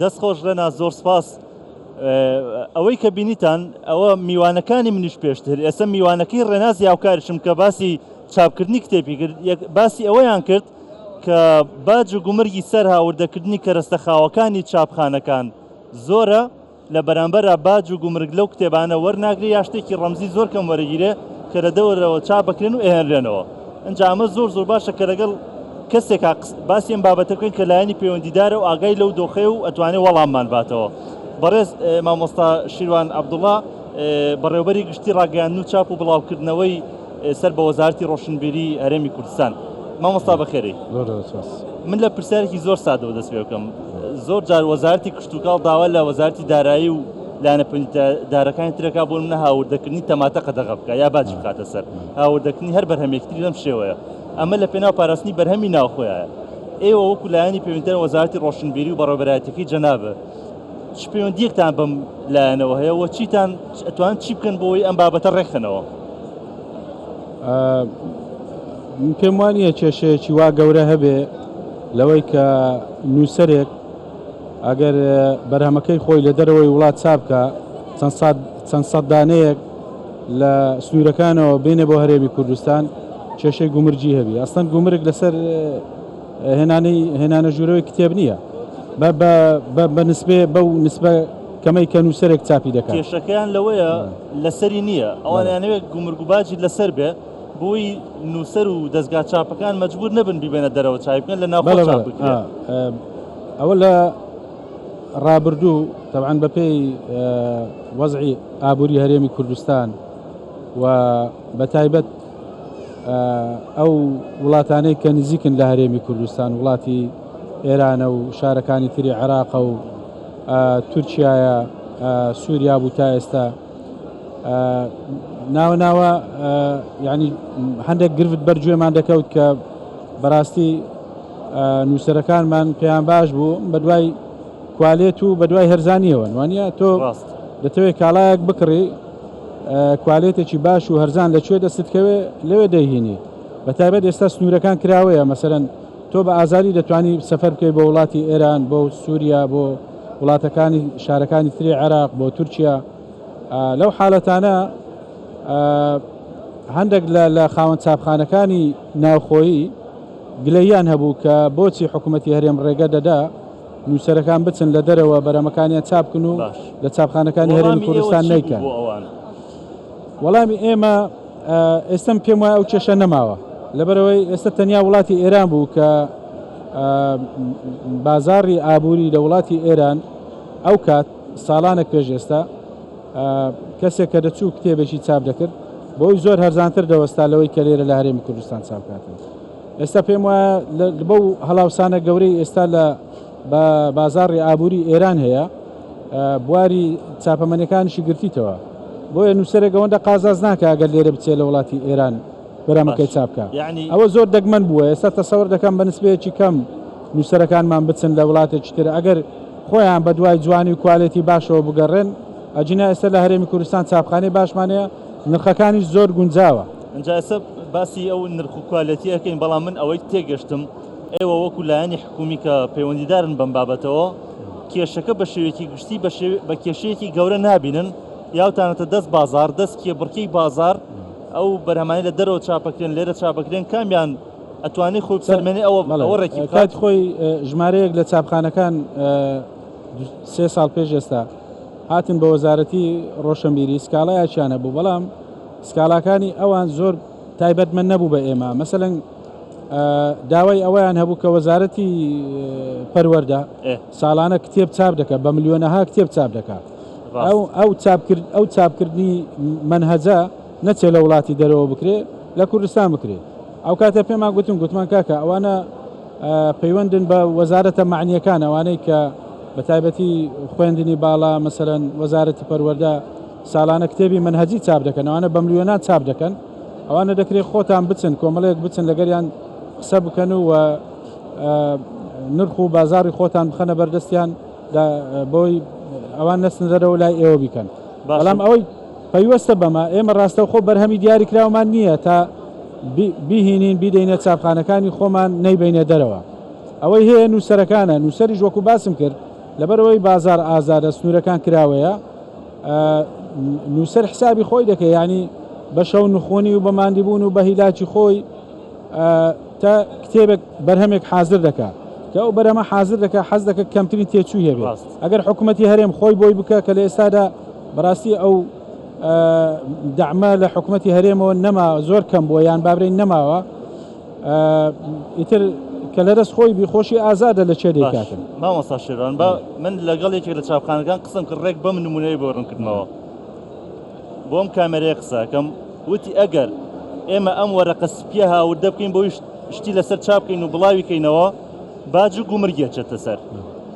دەست خۆش ڕێناس زۆر سپاس. ئەوەی کە بینیتان ئەوە میوانەکانی منیش پێشتر ئێستا میوانەکەی ڕێناسی هاوکاریشم کە باسی چاپکردنی کتێبی کرد باسی ئەوەیان کرد کە باج و گومرگی سەر هاوردەکردنی کەرەستە خاوەکانی چاپخانەکان زۆرە لە بەرامبەرا باج و گومرگ لەو کتێبانە وەرناگرێ یا شتێکی ڕەمزی زۆر کەم وەرەگیرێ کە لە دەوەرەوە چاپ بکرێن و ئەهێنرێنەوە ئینجا ئەمە زۆر زۆر باشە کە لەگەڵ کەسێکا باسی ئەم بابەتە بکەین کە لایەنی پەیوەندیدارە و ئاگای لەو دۆخەیە و ئەتوانێ وەڵاممان باتەوە بەڕێز مامۆستا شیروان عەبدوڵا بەڕێوبەری گشتی ڕاگەیاندن و چاپ و بڵاوکردنەوەی سەر بە وەزارەتی ڕۆشنبیری هەرێمی کوردستان مامۆستا بەخێری من لە پرسیارێکی زۆر سادەوە دەست پێ بکەم زۆر جار وەزارەتی کشتوکاڵ داوا لە وەزارەتی دارایی و لایەنە پەیوەندیدارەکانی ترەکە بۆ نمونە هاوردەکردنی تەماتە قەدەغە بکە یا باجی بخاتە سەر هاوردەکردنی هەر بەرهەمێکی تری لەم شێوەیە ئەمە لە پێناو پاراستنی بەرهەمی ناوخۆیە ئێوە وەکو لایەنی پەیوەندیدار وەزارەتی ڕۆشنبیری و بەڕێوەبەرایەتیەکەی جەنابە چ پەیوەندیەکتان بەم لایەنەوە هەیە و چیتان ئەتوان چی بکەن بۆ ئەوەی ئەم بابەتە ڕێکخەنەوە؟ من پێم وانە کێشەیەکی وا گەورە هەبێ لەوەی کە نووسەرێک ئەگەر بەرهەمەکەی خۆی لە دەرەوەی وڵات چاپ بکە چەند سەد دانەیەک لە سنوورەکانەوە بێنێ بۆ هەرێمی کوردستان کێشەی گومرگی هەبی ئەستەن گومرگ لەسەر هێنانی هێنانە ژوورەوەی کتێب نییە بە نسبێ بەو نسبە کەمەی کە نووسەرێک چاپی دەکات. کێشەکەیان لەوەیە لەسەری نییە ئەوان یانەوێت گومرگ و باجی لەسەر بێ بۆی نووسەر و دەزگا چاپەکان مەجبور نەبن بیبەنە دەرەوە چاپی بکەن لە ناوخۆ چاپ بکرێت. ئەوە لە ڕابردوو تەبعەن بەپێی وەزعی ئابووری هەرێمی کوردستان و بەتایبەت ئەو وڵاتانەی کە نزیکن لە هەرێمی کوردستان وڵاتی ئێرانە و شارەکانی تری عێراقە و تورکیایە سووریا بوو تا ئێستا ناوە ناوە ینی هەندێک گرفت بەرگوێمان دەکەوت کە بەڕاستی نووسەرەکانمان پێیان باش بوو بەدوای کوالێت و بەدوای هەرزانیەوەن وانە تۆ دەتەوێت کاڵایەک بکڕی کوالێتێکی باش و هەرزان لە کوێ دەستت کەوێ لەوێ دەیهینی بە تایبەت ئێستا سنوورەکان کراوەیە مەسەرەن تۆ بە ئازادی دەتوانی سەفەر بکەی بۆ وڵاتی ئێران بۆ سووریا بۆ وڵاتەکانی شارەکانی تری عێراق بۆ تورکیا لەو حالەتانە هەندێک لە خاوەن چاپخانەکانی ناوخۆیی گلەییان هەبوو کە بۆچی حکوومەتی هەرێم ڕێگە دەدا نووسەرەکان بچن لە دەرەوە بەرەمەکانیان چاپ بکەن و لە چاپخانەکانی هەرێمی کوردستان نەیکەن. وەڵامی ئێمە ئێستم پێم وایە ئەو کێشە نەماوە لەبەرەوەی ئێستا تەنیا وڵاتی ئێران بوو کە بازاڕی ئابووری لە وڵاتی ئێران ئەو کات ساڵانێک پێش ئێستا کەسێک کە دەچوو کتێبێکی چاپ دەکرد بۆی زۆر هەرزانتر دەوەستا لەوەی کە لێرە لە هەرێمی کوردستان چاپ کاتن. ئێستا پێم وایە بەو هەڵاوسانە گەورەی ئێستا لە بە بازاڕی ئابووری ئێران هەیە بواری چاپەمەنیەکانیشی گرتیتەوە بۆیە نووسەرێک ئەوەندە قازاز ناکە ئەگەر لێرە بچێت لە وڵاتی ئێران بەرامەکەی چاپ بکە ئەوە زۆر دەگمەن بووە ئێستا تەسەوەر دەکەم بە نسبەیەکی کەم نووسەرەکانمان بچن لە وڵاتێکی تر ئەگەر خۆیان بە دوای جوانی و کوالێتی باشەوە بگەڕێن ئەجینا ئێستا لە هەرێمی کوردستان چاپخانەی باشمان هەیە نرخەکانیش زۆر گونجاوە. ئینجا ئێستا باسی ئەو نرخ و کوالێتی ئەکەین بەڵام من ئەوەی تێگەشتم ئێوە وەکو لایەنی حکومی کە پەیوەندیدارن بەم بابەتەوە کێشەکە بە شێوەیەکی گشتی بە کێشەیەکی گەورە نابینن یاوتانەتە دەست بازار دەست کێبڕکێی بازار ئەو بەرهەمانی لە دەرەوە چاپەکرێن لێرە چاپەکرێن کامیان ئەتوانێت خۆی بسەلمێنێ ئەوە ئەوە ڕێکی بخات. کات خۆی ژمارەیەک لە چاپخانەکان سێ ساڵ پێش ئێستا هاتن بە وەزارەتی ڕۆشنبیری سکاڵایەکیان هەبوو بەڵام سکاڵاکانی ئەوان زۆر تایبەتمەند نەبوو بە ئێمە مەسەلەن داوای ئەوەیان هەبوو کە وەزارەتی پەروەردە ساڵانە کتێب چاپ دەکات بە ملیۆنەها کتێب چاپ دەکات ئەو ئەو چاپکرد ئەو چاپکردنی مەنهەجە نەچێ لە وڵاتی دەرەوە بکرێ لە کوردستان بکرێ ئەو کاتە پێمان گوتن گوتمان کاکە ئەوانە پەیوەندن بە وەزارەتە معنیەکان ئەوانەی کە بە تایبەتی خوێندنی باڵا مەسەرەن وەزارەتی پەروەردە ساڵانە کتێبی مەنهەجی چاپ دەکەن ئەوانە بە ملیۆنان چاپ دەکەن ئەوانە دەکرێت خۆتان بچن کۆمەڵێک بچن لەگەریان قسە بکەن و نرخ و بازاری خۆتان بخەنە بەردەستیان بۆی ئەوان نەچنە دەرەوە لای ئێوە بیکەن بەڵام ئەوەی پەیوەستە بەمە ئێمە ڕاستەوخۆ بەرهەمی دیاریکراومان نییە تا بیهینین بیدەینە چاپخانەکانی خۆمان نەیبینە دەرەوە ئەوەی هەیە نووسەرەکانە نووسەریش وەکو باسم کرد. لەبەرئەوەی بازاڕ ئازادە سنوورەکان کراوەیە نووسەر حسابی خۆی دەکەی ینی بە شەو نخۆنی و بە ماندیبوون و بە هیلاکی خۆی تا کتێبێک بەرهەمێک حاضر دەکا کە ئەو بەرەمە حاضر دەکە حەز دەکە کەمترین تێچووی هەبێت ئەگەر حکوومەتی هەرێم خۆی بۆی بکە کە لە ئێستادا بەڕاستی ئەو دەعمە لە حکوومەتی هەرێمەوە نەما زۆر کەم بووە یان بابرین نەماوە ئیتر کە لە دەست خۆی بی خۆشی ئازادە لە چێ دەیکاتن. مامۆستا شێروان با من لەگەڵ یەکێک لە چاپخانەکان قسەم کرد ڕێک بەم نمونەیە بۆ ڕوونکردمەوە بۆم کامێرەیە قسەکەم وتی ئەگەر ئێمە ئەم وەرەقە سپیە هاوردە بکەین بۆی شتی لەسەر چاپ بکەین و بڵاوی کەینەوە باج و گومرگی ئەچێتە سەر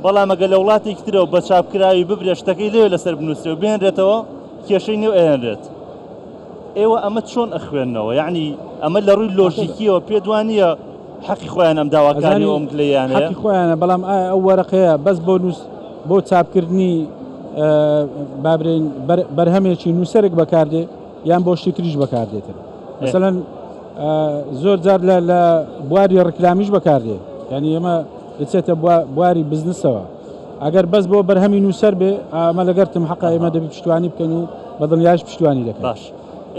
بەڵام ئەگەر لە وڵاتێکی ترەوە بە چاپکراوی ببرێ شتەکەی لێ لەسەر بنووسرێ و بهێنرێتەوە کێشەی نێو ئەهێنرێت ئێوە ئەمە چۆن ئەخوێننەوە یعنی ئەمە لە ڕووی لۆژیکیەوە پێت وانییە حەقی خۆیان ئەم داواکاری ئەم گلەیانە حەقی خۆیانە بەڵام ئایا ئەو وەرەقەیە بەس بۆ نووس بۆ چاپکردنی بابرێن بەرهەمێکی نووسەرێک بەکاردێ یان بۆ شتی تریش بەکاردێتن مثلەن زۆر جار لە لە بواری ڕکلامیش بەکاردێ یعنی ئێمە دەچێتە بواری بزنسەوە ئەگەر بەس بۆ بەرهەمی نووسەر بێ ئەمە لەگەرتم حەقە ئێمە دەبی پشتیوانی بکەین و بە دڵنیایش پشتیوانی دەکەین. باش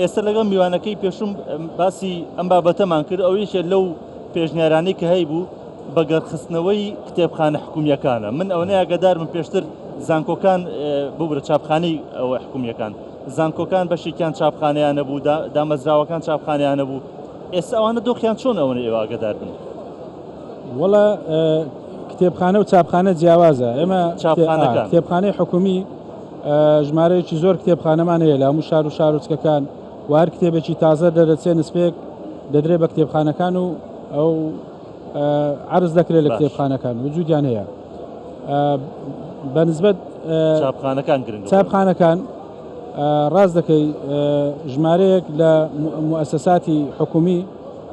ئێستا لەگەڵ میوانەکەی پێشوم باسی ئەم بابەتەمان کرد ئەو یەکێ لەو پێشنیارانەی کە هەیبوو بەگەڕخستنەوەی کتێبخانە حکومیەکانە من ئەوەنەی ئاگادارم پێشتر زانکۆکان ببورە چاپخانەی ئەوە حکومیەکان زانکۆکان بەشێکیان چاپخانەیان نەبوو دامەزراوەکان چاپخانەیان نەبوو ئێستا ئەوانە دۆخیان چۆن ئەوەنە ئێوە ئاگادار بن؟ وەڵا کتێبخانە و چاپخانە جیاوازە ئێمە کتێبخانەی حکومی ژمارەیەکی زۆر کتێبخانەمان هەیە لە هەموو شار و شارۆچکەکان و هەر کتێبێکی تازە دەرەچێ نسپێک دەدرێ بە کتێبخانەکان و ئەو عرز دەکرێت لە کتێبخانەکان وجودیان هەیە بەنسبەت چاپخانەکان گرنگ چاپخانەکان ڕاست دەکەی ژمارەیەک لە موسەساتی حکومی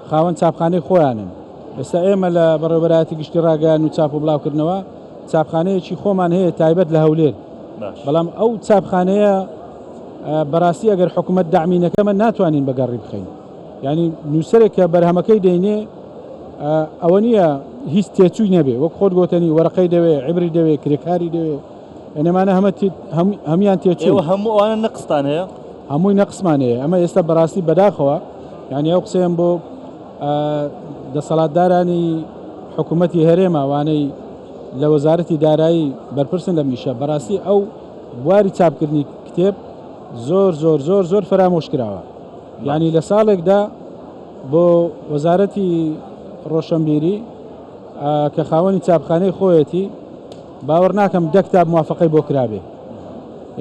خاوەن چاپخانەی خۆیانن ئێستا ئێمە لە بەڕێوەبەرایەتی گشتی ڕاگەیان و چاپ و بڵاوکردنەوە چاپخانەیەکی خۆمان هەیە تایبەت لە هەولێر بەڵام ئەو چاپخانەیە بەڕاستی ئەگەر حکوومەت دامی نەکەمە ناتوانین بەگەڕی بخەین ینی نووسەرێک کە بەرهەمەکەی دەینێ ئەوە نییە هیچ تێچووی نەبێ وەک خۆت گوتەنی وەرەقەی دەوێ عبری دەوێ کرێکاری دەوێ ئەنەمانە هەمە هەموان تێچوو هەموو ئەوانە نەقستان هەیە هەمووی نەقسمان هەیە ئەمە ئێستا بەڕاستی بەداخەوە یعنی ئەو قسەیەم بۆ دەسەڵاتدارانی حکوومەتی هەرێمە وانەی لە وەزارەتی دارایی بەرپرسن لەم ئیشە بەڕاستی ئەو بواری چاپکردنی کتێب زۆر زۆر زۆر زۆر فەرامۆش کراوە یعنی لە ساڵێکدا بۆ وەزارەتی ڕۆشنبیری کە خاوەنی چاپخانەی خۆیەتی باوەڕ ناکەم دە کتاب موافقەی بۆ کرابێ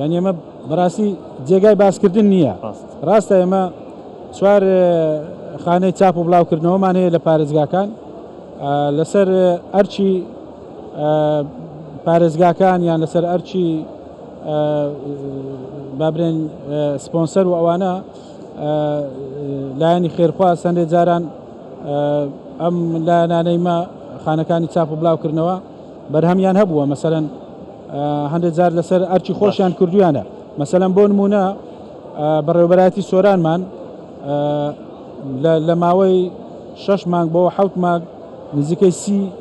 یعنی ئەمە بەڕاستی جێگای باسکردن نییە ڕاستە ئێمە چوار خانەی چاپ و بڵاوکردنەوەمان هەیە لە پارێزگاکان لەسەر ئەرچی پارێزگاکان یان لەسەر ئەرچی بابرێن سپۆنسەر و ئەوانە لایەنی خێرخوا سندێ جاران ئەم لایەنانەی مە خانەکانی چاپ و بڵاوکردنەوە بەرهەمیان هەبووە مەسەرەن هەندێک جار لەسەر ئەرکی خۆشیان کردویانە مەسەلەن بۆ نمونە بەڕێوبەرایەتی سۆرانمان لە ماوەی شش مانگ بۆ حوت مانگ نزیکەی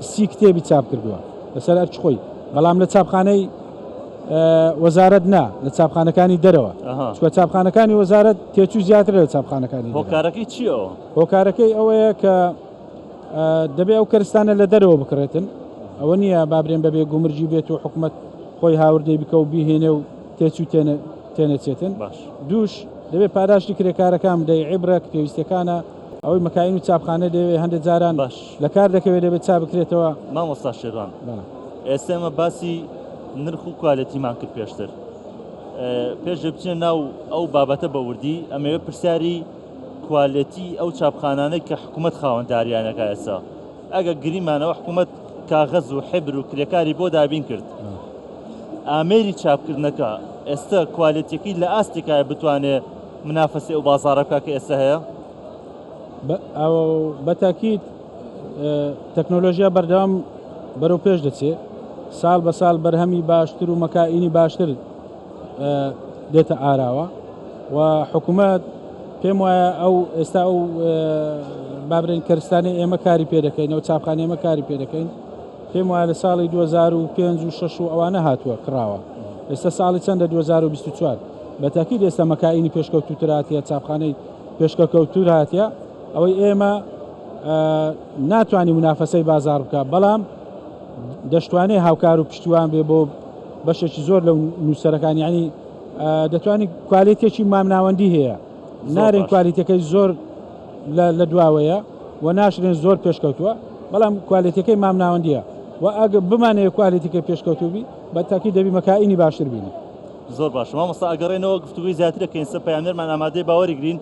سی کتێبی چاپ کردووە لەسەر ئەرچ خۆی بەڵام لە چاپخانەی وەزارەت نا لە چاپخانەکانی دەرەوە چوە چاپخانەکانی وەزارەت تێچوو زیاتر لە چاپخانەکانی هۆکارەکەی چیەوە هۆکارەکەی ئەوەیە کە دەبێ ئەو کەرستانە لە دەرەوە بکڕێتن ئەوە نییە بابرێن بەبێ گومرگی بێت و حکومت خۆی هاوردەی بکە و بیهێنێ و تێچوو تێنەچێتن باش دووش دەبێت پاداشتی کرێکارەکان بدەی عیبرەک پێویستەکانە ئەوەی مەکاین و چاپخانە دەوێ هەندێک جاران باش لە کار دەکەوێت دەبێت چا بکرێتەوە مامۆستا شێروان ئێستا ئێمە باسی نرخ و کوالێتیمان کرد پێشتر پێش بچینە ناو ئەو بابەتە بە وردی ئەمەوێ پرسیاری کوالێتی ئەو چاپخانانەی کە حکوومەت خاوەنداریانەکە ئێستا ئەگە گریمانەوە حکوومەت کاغەز و حبر و کرێکاری بۆ دابین کرد ئامێری چاپکردنەکە ئێستا کوالێتیەکەی لە ئاستێکایە بتوانێ منافەسی ئەو بازاڕە بکا کە ئێستا هەیە؟ بەتاکید تەکنۆلۆژیا بەردەوام بەرەو پێش دەچێ ساڵ بە ساڵ بەرهەمی باشتر و مەکائینی باشتر دێتە ئاراوە و حکوومەت پێم وایە ئەو ئێستا ئەو بابرێن کەرستانی ئێمە کاری پێ دەکەین ئەو چاپخانە ئێمە کاری پێ دەکەین. پێم وایە لە ساڵی 2005 و 6 و ئەوانە هاتووە کڕاوە ئێستا ساڵی چەندە 2024 بە تاکید ئێستا مەکائینی پێشکەوتووتر هاتیە چاپخانەی پێشکەکەوتوور هاتیە ئەوەی ئێمە ناتوانانی منافەسەی بازار بکە بەڵام دەشتوانێ هاوکار و پشتیوان بێ بۆ بەشێکی زۆر لەو نووسەرەکان یعنی دەتوانانی کوالیتێکی مامناوەندی هەیە نارێن کوالیتەکەی زۆر لە دواوەیە و ناشرێن زۆر پێشکەوتووە بەڵام کوالێتیەکەی مامناوەندیە و ئەگە بمانەوێ کوالێتیەکەی پێشکەوتوو بی بە تاکی دەبی مەکائینی باشتر بینی. زۆر باشە مامۆستا ئەگەڕێنەوە گفتوگۆی زیاتر ئەکەین سە پەیامنێرمان ئامادەیە باوەری گرین.